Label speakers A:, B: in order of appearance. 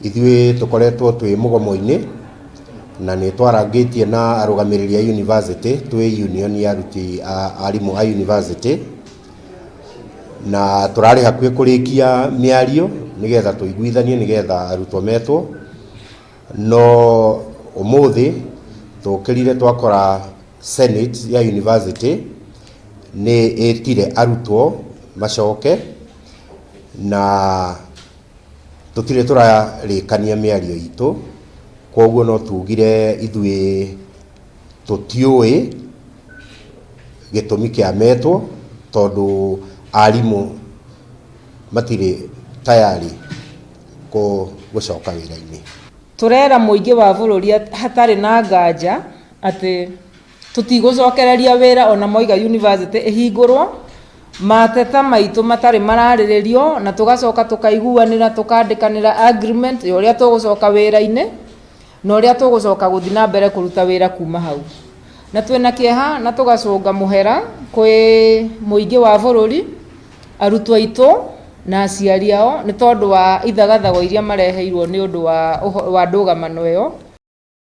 A: Ithuĩ tũkoretwo twĩ mũgomo-inĩ na nĩ twarangĩtie na arũgamĩrĩri a university twĩ union ya aruti arimũ a university, na tũrarĩ hakuhĩ kũrĩkia mĩario nĩgetha tũiguithanie nĩgetha arutwo metwo, no ũmũthĩ tũkĩrire twakora senate ya university nĩ ĩtire arutwo macoke, na tũtirĩ tũrarĩkania mĩario itũ, koguo no tugire ithuĩ tũtiũĩ gĩtũmi kĩa metwo, tondũ arimũ matirĩ tayari gũcoka wĩra-inĩ.
B: Tũrera mũingĩ wa bũrũri hatarĩ na nganja atĩ tũtigũcokereria wĩra ona moiga university ĩhingũrwo, mateta maitũ matarĩ mararĩrĩrio, na tũgacoka tũkaiguanĩra, tũkandĩkanĩra agreement ya ũrĩa tũgũcoka wĩra-inĩ na ũrĩa tũgũcoka gũthiĩ na mbere kũruta wĩra kuma hau. Na twĩna kĩeha na tũgacũnga mũhera kwĩ mũingĩ wa bũrũri, arutwo aitũ na aciari ao, nĩ tondũ wa ithagathago iria mareheirwo nĩ ũndũ wa ndũgamano ĩyo.